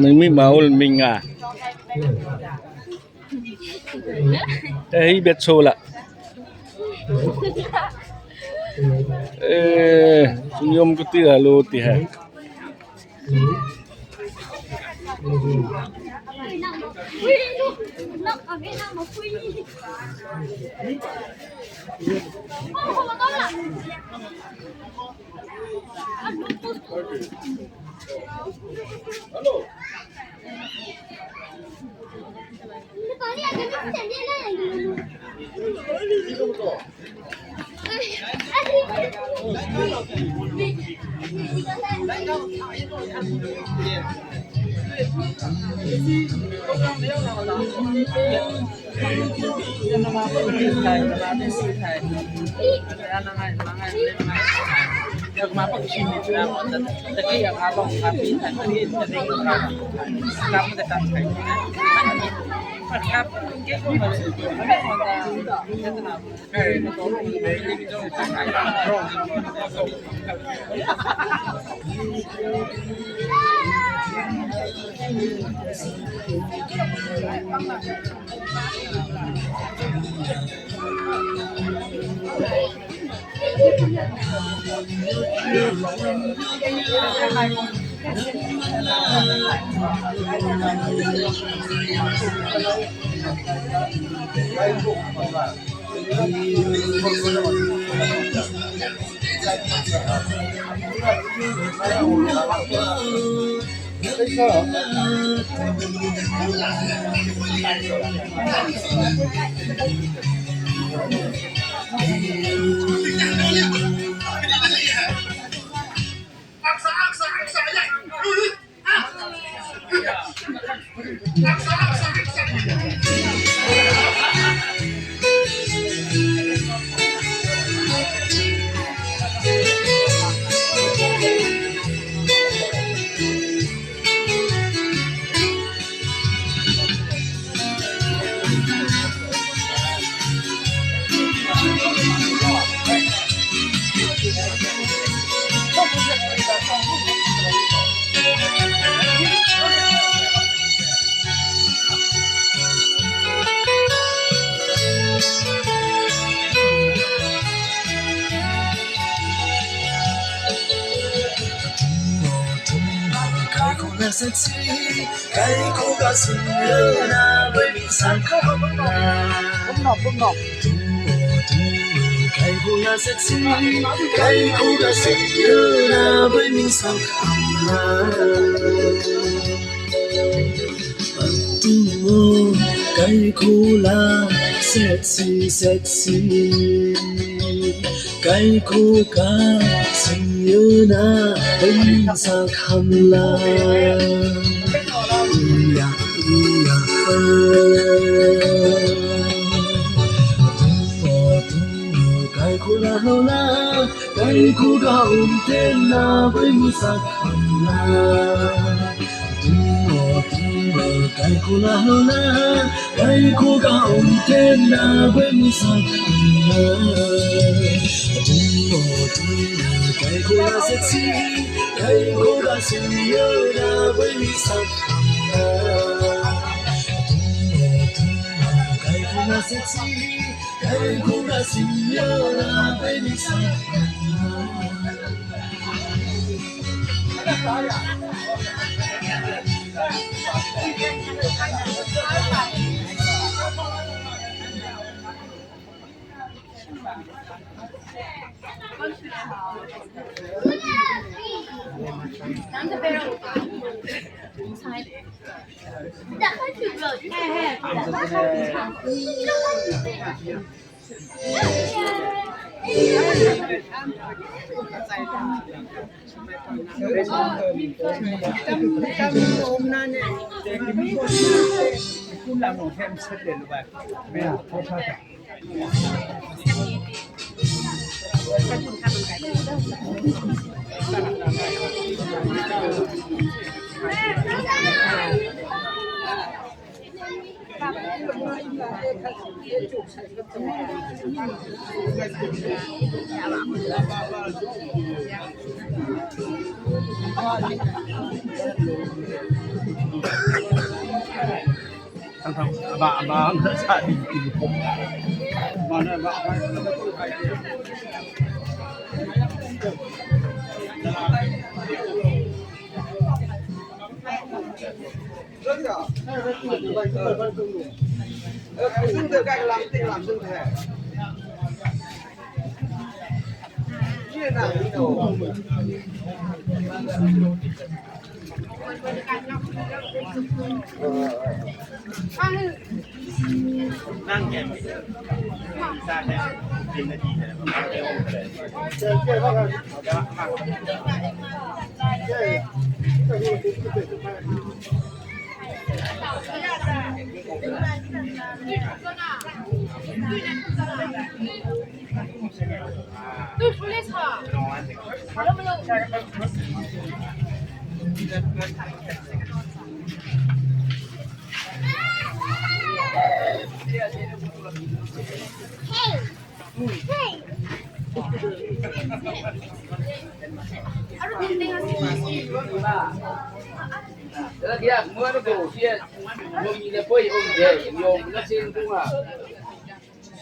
Ming mi maul minga. Ê, hi bet sola. Ê, senyum ku ti lalu ti hai.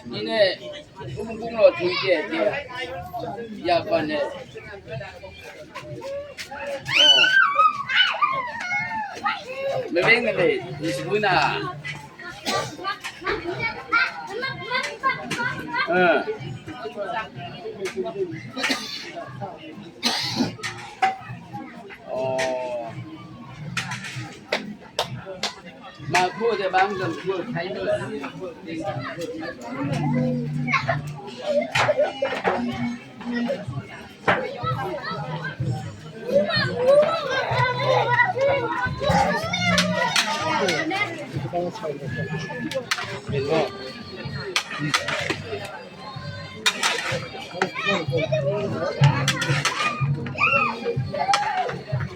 Ine, bung bung lo tui ke ke. Ya pa ne. Me venga de, de segunda. Eh. Oh. ມາຄູ່ແຕ່ບາງເລື່ອງ ເວີກໄທເບີດ. ເຫັນບໍ່?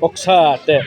ອອກຊາແຕ່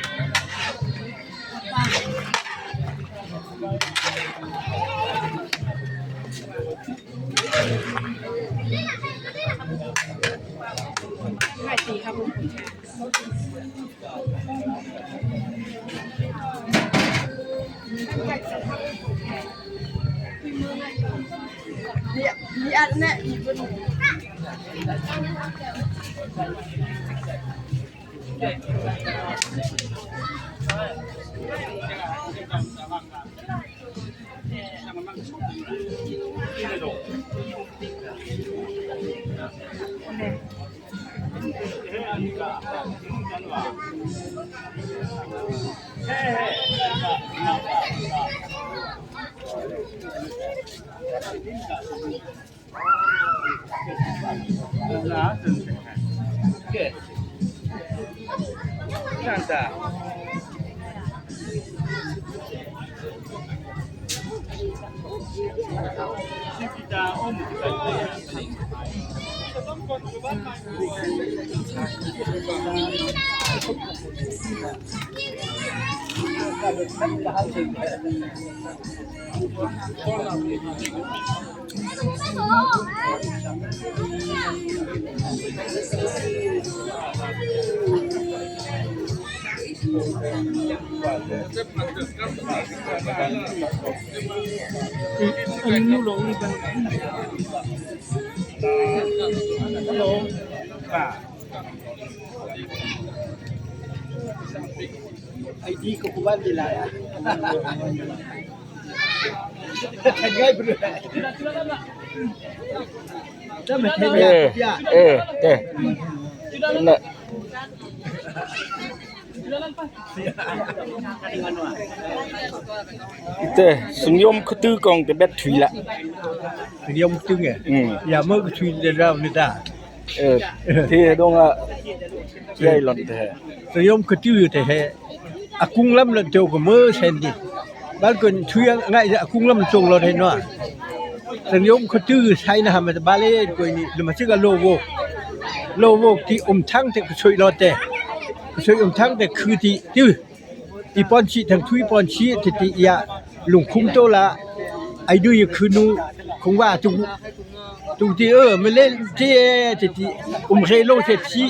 ເອີ ເອີ ເອີ ນັ້ນແຫຼະ. Ite, sung yom khatu kong te bet thui la. Sung yom khatu nge? Hmm. Ya, mo khatu de rau ni ta. Eh, te dong a, ya ilon te. Sung yom khatu te he. A kung lam lan teu ko mo sen di. Bal ko thui ngai a kung lam tong lo he no. Sung yom khatu sai na ha ma bale ko ni, ma sik a lo wo. Lo wo ti um thang te ko soi lo te. Soi um thang te khu ti tu. ອີ່ປ່ອນຊິທັງທຸຍປ່ອນຊິ ທີ່ ທີ່ ຢາ ລຸງຄຸມໂຕລະ ໄອດຸຍຄືນູ ຄົງວ່າ ຕຸ ຕຸ ທີ່ ເອີ ມາເລນທີ່ ທີ່ ທີ່ ອຸມເຮໂລເສດຊີ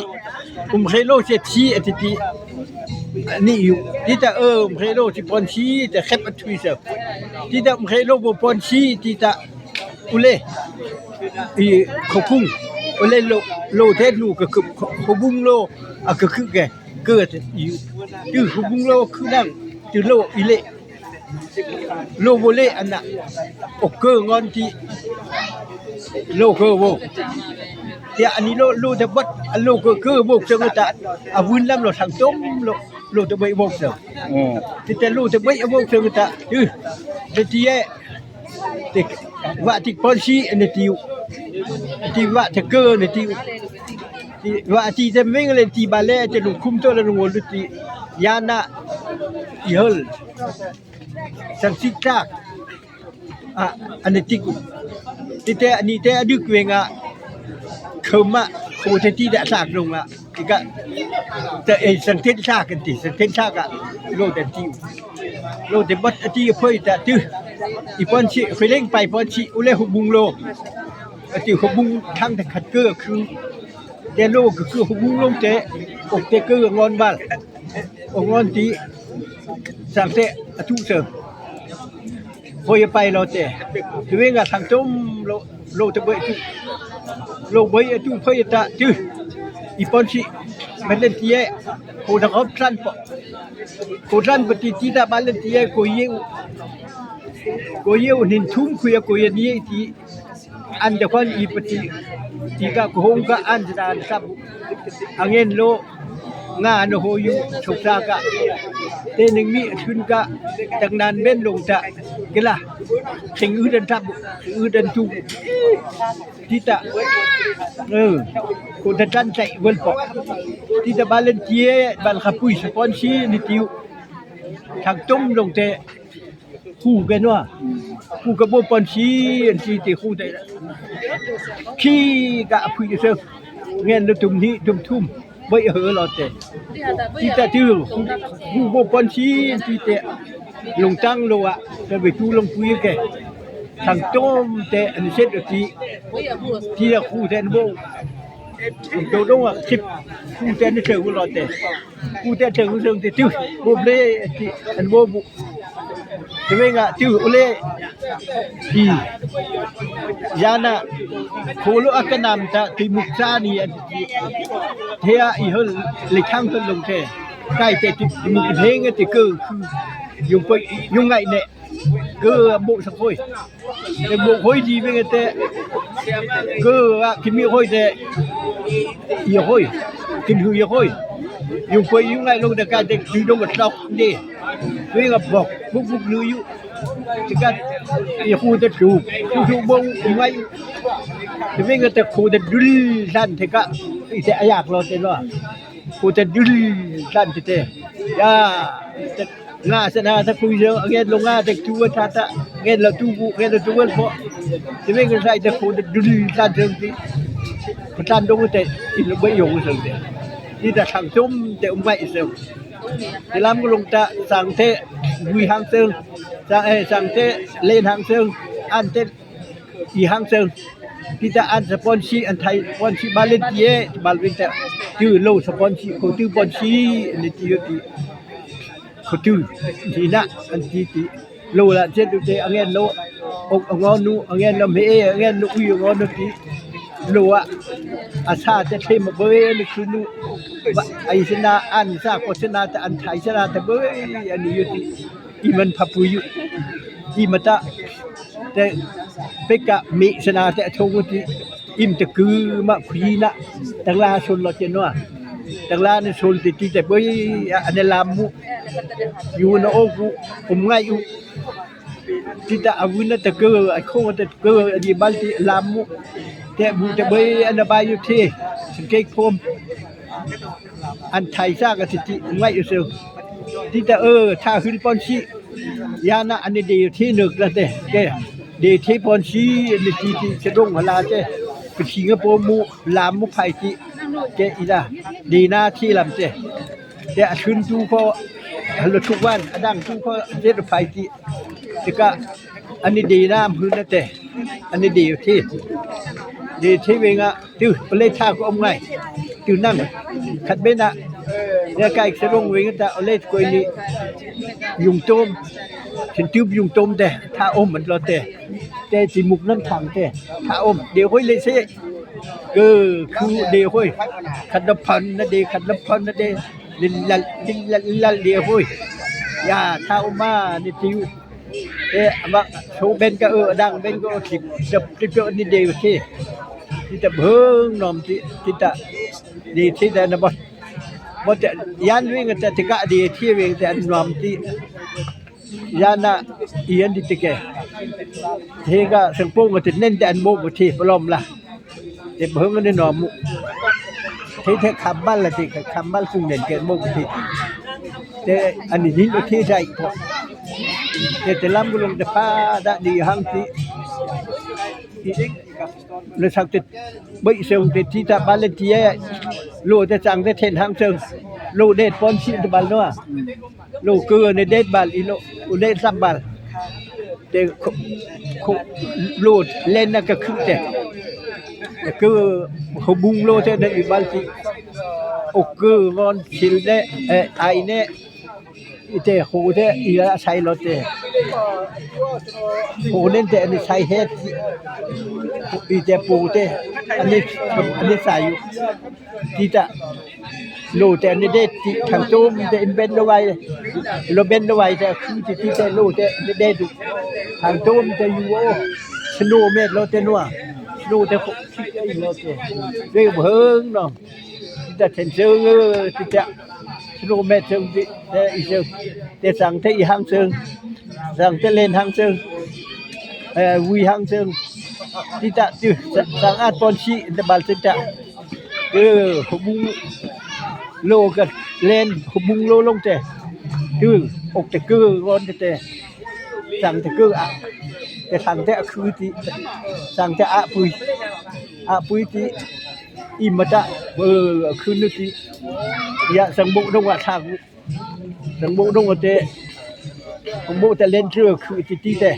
ອຸມເຮໂລເສດຊີ ທີ່ ທີ່ ອັນນີ້ຢູ່ ທີ່ ຕາ ເອີ ອຸມເຮໂລ ທີ່ ປ່ອນຊິ ແຕ່ ເຂັບ ອັນ ທຸຍ ເຊີ ທີ່ ຕາ ອຸມເຮໂລ ບໍ່ ປ່ອນຊິ ທີ່ ຕາ ອຸເລ ອີ ເຂົາກຸງ ອຸເລໂລ ໂລ ເທດ ນູ ກະ ຄື ໂຄບຸງ ໂລ ອາ ກະ ຄື ແກ ເກີດຢູ່ ຕື້ ໂຄບຸງ ໂລ ຄື ນັ່ງ ຕື້ ໂລ ອີເລ ໂລ ໂບເລ ອັນນະ ອົກ ເກີ ງອນ ທີ່ ໂລ ເກີ ໂວ ທີ່ ອັນນີ້ ໂລ ໂລ ແຕ່ ບັດ ອັນ ໂລ ເກີ ເກີ ໂວ ເຊີງ ຕະ ອາ ວືນ ລຳ ໂລ ທັງ ຕົມ ໂລ ໂລ ແຕ່ ເບຍ ໂວ ເຊີງ ອື ທີ່ ແຕ່ ໂລ ແຕ່ ເບຍ ໂວ ເຊີງ ຕະ ຕື້ ເດ ທີ່ ເອ ຕິ ວະ ຕິ ປອນ ຊີ ອັນ ຕິ ຕິ ວະ ທະ ເກີ ອັນ ຕິ ຕິ ວະ ຕິ ເຕ ເມັງ ເລນ ຕິ ບາ ແລ ເຕ ລຸງ ຄຸມ ໂຕ ລະ ລຸງ ໂອ ລຸ ຕິ ຍານະ ອີ ເຮີລ ສັງ ສິ ຕາ ອະ ອັນ ຕິ ຕິ ເຕ ອັນ ຕິ ເຕ ອະ ດຶກ ເວງ ອະ ເຄີ ມະ ໂຄ ເຕ ຕິ ດະ ສາກ ລົງ ອະ ຕິກະ ແຕ່ ເອ ສັງ ເທນ ສາກ ກັນ ຕິ ສັງ ເທນ ສາກ ອະ ໂລ ແຕ່ ຕິ ໂລ ແຕ່ ບັດ ອະ ຕິ ເຜີຍ ຕະ ຕື້ ອີ ປອນ ຊິ ເຄີຍ ເລັງ ໄປ ປອນ ຊິ ອຸ ເລ ໂຄບຸງ ໂລ ອະ ຕິ ໂຄບຸງ ທັງ ແຕ່ ຂັດ ເກີ ຄື ແຕ່ ໂລ ກະ ຄື ໂຄບຸງ ລົງ ແຕ່ ອົກ ແຕ່ ເກີ ງອນ ບາລ ອົກ ງອນ ຕິ ສັງ ແຕ ອະ ທຸ ເສີ ໂຄຍ ໄປ ໂລ ແຕ່ ໂລ ເວງ ອະ ທັງ ຕົມ ໂລ ໂລ ແຕ່ ເບຍ ອະ ທຸ ໂລ ເບຍ ອະ ທຸ ເຜີຍ ຕະ ຕື້ ອີ ປອນ ຊິ ແມ່ນ ເລັນ ຕິ ໂຄ ທະ ຄອບ ຊັນ ປະ ໂຄ ຊັນ ປະ ຕິ ຕິ ຕະ ບາ ເລັນ ຕິ ໂກ ເຢ ໂກ ເຢ ນິນ ທຸມ ຄຸຍ ໂກ ເຢ ນິ ຕິ ອັນ ຕະ ຄອນ ອີ ປະ ຕິ ຕິ ກະ ໂກ ໂຮງ ກະ ອັນ ສະ ດານ ຊັບ ອາ ເງນ ໂລ ງາ ໂນ ໂຮ ຢູ ໂຊກ ຊາ ກະ ເຕ ໜຶ່ງ ມິ ທຶນ ກະ ຕັງ ນານ ເບັນ ລົງ ຕະ ເກລາ ເຄັງ ອື ດັນ ທັບ ອື ດັນ ທຸ ຕິ ຕະ ເອີ ໂຄ ຕະ ຕັນ ໃຈ ເວີນ ປອກ ຕິ ຕະ ບາ ເລັນ ເຈ ບານ ຄາ ປຸຍ ສະ ປອນ ຊີ ນິ ຕິວ ທັງ ຕົມ ລົງ ແຕ່ ຄູ່ກັນວ່າ ຄູ່ກັບໂບປອນຊີ ອັນ ທີ່ ທີ່ ຄູ່ແຕ່ ຂີ້ກະ ອະ ພຸຍ ເຊີ ແງນ ລະ ຕຸມ ຫີ ຕຸມ ທຸມ ເບຍ ເຫີ ລອ ແຕ່ ທີ່ ແຕ່ ຕື້ ຄູ່ ໂບປອນຊີ ອັນ ທີ່ ແຕ່ ລົງ ຕັງ ໂລ ອະ ແຕ່ ໄປ ຕູ ລົງ ປຸຍ ແກ ທັງ ໂຕມ ແຕ່ ອັນ ເຊັດ ອະ ທີ່ ທີ່ ລະ ຄູ່ ແຕ່ ອັນ ໂບ ໂດ ໂດ ອະ ສິບ ຄູ່ ແຕ່ ອັນ ເຊີ ລອ ແຕ່ ກູແຕ່ເຖິງເຊິ່ງຕິ ຕື້ ໂບເບລ ອັນ ໂບ ໂບ ເວງ ອະ ຕື້ ໂອເລ ທີ່ ຢານະ ໂຄໂລ ອາກະນຳຕະ ຕິມຸກສານີ ອັນ ເທອ ອີເຮີ ເລ ທັງ ເພິ່ນ ລົງ ແຕ່ ໄກ ແຕ່ ຕິມຸກ ເຮງ ແຕ່ ເກີ ຄື ຍຸງ ເປີ ຍຸງ ໄງ ແນະ ເກີ ໂບ ສະໂຄຍ ແຕ່ ໂບ ໂຄຍ ດີ ເວງ ແຕ່ ເກີ ອະ ຄິມີ ໂຄຍ ແຕ່ ອີ ໂຄຍ ກິນ ຫື ອີ ໂຄຍ ຍຸງ ເປີ ຍຸງ ໄງ ລົງ ແຕ່ ກາ ແຕ່ ຄື ດົງ ກະ ຕອກ ເດ ເວງ ອະ ບອກ ບຸກ ບຸກ ລື ຢູ່ ແຕ່ ກາ ອີ ຄູ ແຕ່ ຕູ ຄູ ຕູ ບົງ ອີ ໄງ ແຕ່ ເວງ ແຕ່ ຄູ ແຕ່ ດຸນ ສັນ ແຕ່ ກະ ອີ ແຕ່ ອາ ຢາກ ລໍ ແຕ່ ລໍ ຄູ ແຕ່ ດຸນ ສັນ ແຕ່ ຢາ ແຕ່ ງາສະນາຕະຄຸຍເຊີງ ອາແງນລົງງາແຕ່ຕູວັນທາຕະ ແງນລະຕູບຸ ແງນລະຕູວັນເພາະ ຊິເວງກັນໃສ່ແຕ່ໂຄນດຸນລານເຊີງຕິ ປະທານດົງແຕ່ອິນລະເບີຍຍົງເຊີງແຕ່ ທີ່ຕະສັງຊົມແຕ່ອຸມໄວເຊີງ ແຕ່ລຳກໍລົງຕະສັງເທຫຸຍຫາງເຊີງ ສັງເອ ສັງເທເລນຫາງເຊີງ ອັນເຕ ອີຫາງເຊີງ ທີ່ຕະອັນສະປອນຊີ ອັນໄທສະປອນຊີ ບາເລັນເຕຍ ບາເລັນເຕຍ ຈື່ໂລສະປອນຊີ ໂຄຈື່ປອນຊີ ອັນນີ້ທີ່ ໂຄຈື່ ທີ່ນະ ອັນທີ່ ທີ່ໂລລະເຈັດເຕ ອະແງນໂລ ອົກອະງອນູ ອະແງນນຳເຮ ອະແງນໂລອຸຍ ອະງອນູຕິ ໂລອະ ອາຊາຈະເທມະເບີຍ ອັນນີ້ຄືນູ ໄອຊະນາ ອັນສາໂຄສະນາ ຕະອັນໄທຊະນາ ຕະເບີຍ ອັນນີ້ຢູ່ຕິ ອີມັນພະປຸຍຢູ່ ອີມະຕະ ແຕ່ເປກະເມສະນາ ແຕ່ໂທງຕິ ອີມຕະກືມະຄຸຍນະ ຕັງລາຊົນລອເຈນວາ Tang la ne sol te ti te boi a ne lamu. Yu na oku, um ngai u. Ti ta awu na ta ke, a ko ta ke, a di bal ti lamu. Te bu te boi a na ba yu te. Sing ke pom. An thai sa ka ti ti, um ngai u se. Ti ta e, ta hil pon si. Ya na a ne de yu te ne ka te. Ke. De te pon si, ne ti ti se dong hala te. Ke ti nga po mu, lamu phai ti. Ke ila. De na ti lam te. Te a chun tu ko, halo tuk wan, a dang tu ko, de do phai ti. Te ka, a ne de na am hun na te. A ne de yu te. De te we nga, tu, o le ta ko um ngai. Tu nang. Khat be na. Ne kai se dong we nga ta, o le ko ni. Yung tom. Sin tu yung tom te. Ta um man lo te. Te ti muk nan thang te. Ta um. De hoi le se. Ke ku de hoi. Khat da phan na de, khat da phan na de. Lil lal, lil lal, lil lal de hoi. Ya, ta um ma ni ti u. E, ma, so ben ka, e, dang ben ko, ti, ti, ti, ti, ni de u te. Ti ta beng nom ti, ti ta. Ni ti da na bo. Bo te, yan wi nga te, ti ka de ti wi te an nom ti. Ya na, i an di ti ke. Te ka, seng pong nga te nen te an bo bo ti, pelom la. Te beng ni nom mu. Te, te kham bal la ti, kham bal sung nen ke mo ti. Te an ni hin te dai ko. Te, te lam ko long te pa da di hang ti. Le sak te bai seung te ti ta bal le ti e. Lo te sang te ten hang seung. Lo det pon si te bal no. Lo ke ne det bal i lo. U det sam bal. Te ko, ko, lo len na ka khu te. Te ke ho bung lo te ne i bal ti. O ke ngon sil ne, e, ai ne. I te ho te, i la sai lo te. Ho nen te ni sai het. I te po te. Ani, ani sai yu. Ti ta. Lo te ne det ti thang tum te in ben lo wai. Lo ben lo wai te khu ti ti te lo te ne det tu. Thang tum te yu o. Snow met lo te noa. Snow te khu ti te lo te. Ve beng no. Ti ta ten seung ti ta. Snow met seung ti te i seung. Te sang te i hang seung. Sang te len hang seung. E, wi hang seung. Ti ta ti sa-, sang at pon si te bal ti ta. E, ho bung lo ka len ho bung lo long te. Ti ok te ke gon te te. Sang te ke a. Te sang te a khu ti. Sang te a pui. A pui ti. I ma ta. E, a khu nu ti. Ya sang bo dong wa ta. Sang bo dong te, sang bo te len tru khu ti ti te.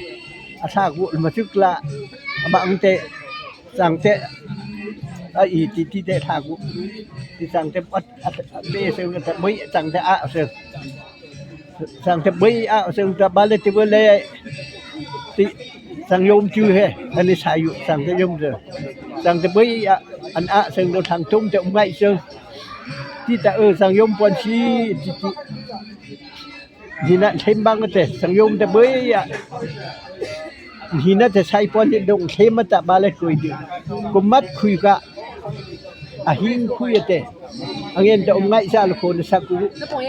A sa ku ma suk la, a ba ang te, sang te, a i ti ti te sa ku. Ti sang te pat, a, a, be se te boi, sang te a se. Sang te boi a se ta ba le ti bo le. Ti sang yom chu he, ani sa yu, sang te yom chu. Sang te boi a, an a se do thang tum te um ngai se. Ti ta e sang yom pon si, ti, ti. Hina them bang te, sang yom te boi a. Hina te sai pon ni dong them ta ba le koi di. Ko mat khui ka. A hing khui te. Angen ta um ngai sa lo ko na sa ku.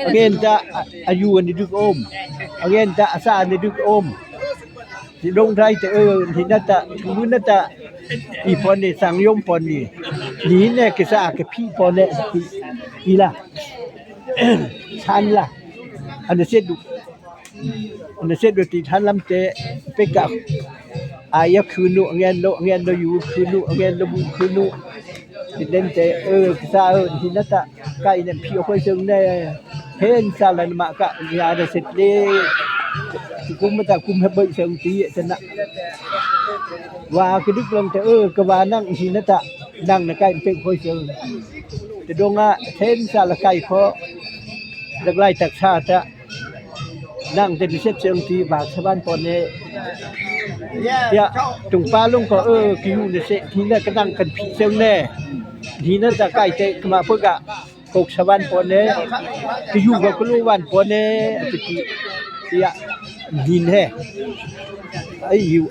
Angen ta a, a yu ni du om. Angen ta a sa ni du om. Ti dong tai te e, hina ta, mu na ta. I pon ni sang yom pon ni. Ni ne ke sa ke phi pon ne. I la. San la. An se du. An se du ti than lam te pe ka. A ya khu nu ngen lo, ngen lo yu khu nu, ngen lo bu khu nu. Ti den te e, ke sa e, ti na ta. Kai ne phi khoi seung ne. Hen sa la ma ka ya da set le. Ti kum ma ta kum he bai seung ti te na. Wa ke duk long te e, ke wa nang ti na ta. Nang na kai pe khoi seung. Te dong a, hen sa la kai kho. Dak lai tak sa ta. Nang te mi set seung ti bak sa ban pon ne. Ya, tung pa lung ko e, ki yu ne se, ti na ka nang kan phi seung ne. Ti na ta kai te kma pe ka, kok sa ban pon ne. Ki yu ko ko lu ban pon ne, ti ki, ya, hin he. Ai yu,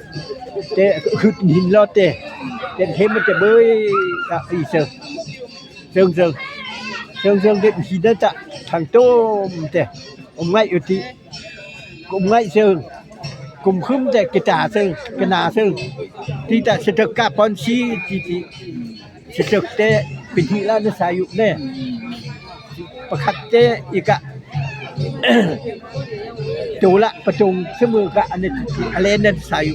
te, khut hin lo te. Te he ma te boi, a, i seung. Seung, seung. ເຊິ່ງເຊິ່ງເດັດຫີນນະຈະທັງຕົ້ມແຕ່ອົມໄງຢູ່ຕິ ກົມໄງເຊິ່ງ ກຸມຄຶມແຕ່ກິຕາເຊິ່ງກະໜາເຊິ່ງ ທີ່ຕະສະເຖິກກາບປອນຊີ ທີ່ ທີ່ສະເຖິກແຕ່ເປັນຫີລະນະສາຍຸແນ່ ປະຄັດແຕ່ອີກະ ໂຕລະປະຕົງສະເໝີກະ ອັນນີ້ອາແລນນັ້ນສາຍຸ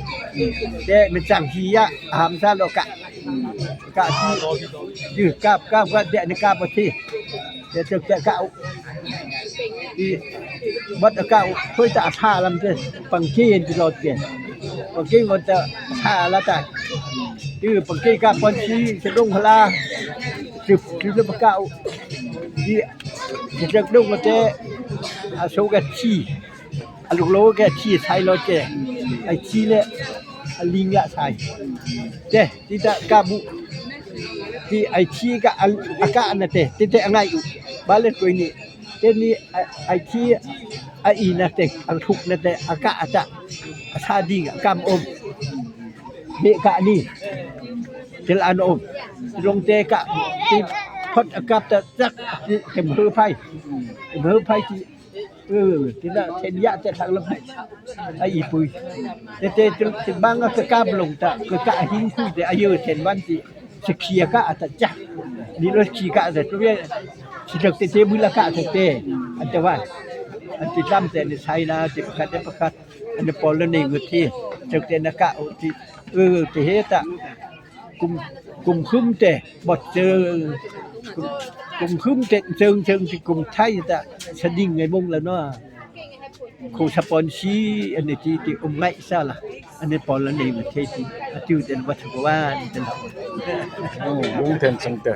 ແຕ່ແມ່ນສັງຮີຍະອາຫາມສາໂລກະ ກະທີ່ ຍືກາບກາບກະແດະໃນກາບປະເທດ ແຕ່ເຈົ້າແກະກະເອົາ ອີ ບັດອາກາດເພິ່ນຈະອາທາລຳເດ ປັງກີນຕະຫຼອດເກນ ປັງກີນກໍຈະອາທາລະຕາຍ ຄືປັງກີນກາບປອນຊີ ສະດົງພະລາ ສືບ ສືບລະປະກາດ ອີ ຊິຈັກດົງກໍແຕ່ ອາໂສກະທີ ອາລຸໂລແກທີ່ໄທລອຍແກ ໄອທີ່ແລະ ອາລິງລະໄທ ເຕ ທີ່ຕະກາບຸ ທີ່ໄອທີ່ກະອາ ອາການະເຕ ທີ່ເຕອາໄງອຸ ບາເລຕົວນີ້ ເຕນີ້ ອາ ໄອທີ່ ອາອີນະເຕ ອັງທຸກນະເຕ ອາກາອາຈະ ອາຊາດີ ອາກາມອົມ ເບກະນີ ເຕລານອົມ ລົງເຕກະ ທີ່ພອດອາກາດຕະຈັກ ທີ່ເຕັມເຮີໄພ ເຕັມເຮີໄພທີ່ ເອີ ທີ່ນະເທນຍະຈະທັງລະໄອອີປຸຍ ແຕ່ ແຕ່ ແຕ່ບາງອາກະກາບລົງຕະ ກະກະຫິງຄຸຍແຕ່ອາເຍເທນວັນຕິ ສະເຄຍກະອາຕະຈະ ນີ້ລົດຂີ່ກະອາຕະຕົວ ຊິເລິກແຕ່ ແຕ່ບຸລະກະແຕ່ ອັນຕະວັນ ອັນຕິລຳແຕ່ໃນໄຊນາ ຕິປະກັດ ປະກັດ ອັນປອລະເນງເວທີ ເລິກແຕ່ນະກະ ໂອ ຕິ ເອີ ຕິເຮຕະ ກຸມ ກຸມຄຶມແຕ່ ບໍ່ເຈີ ກຸມ ກຸມຄຶມແຕ່ເຈີງ ເຈີງທີ່ກຸມໄທຕະ ສະດິງໄງມົງລະເນາະ ໂຄສະປອນຊີ ອັນນີ້ທີ່ ທີ່ອົມໄງຊາລະ ອັນນີ້ປອລະເນງເວທີ ອາຈື່ແຕ່ວັດຖຸກະວານ ໂອ້ ບຸງເຖິງສັງເຕີ.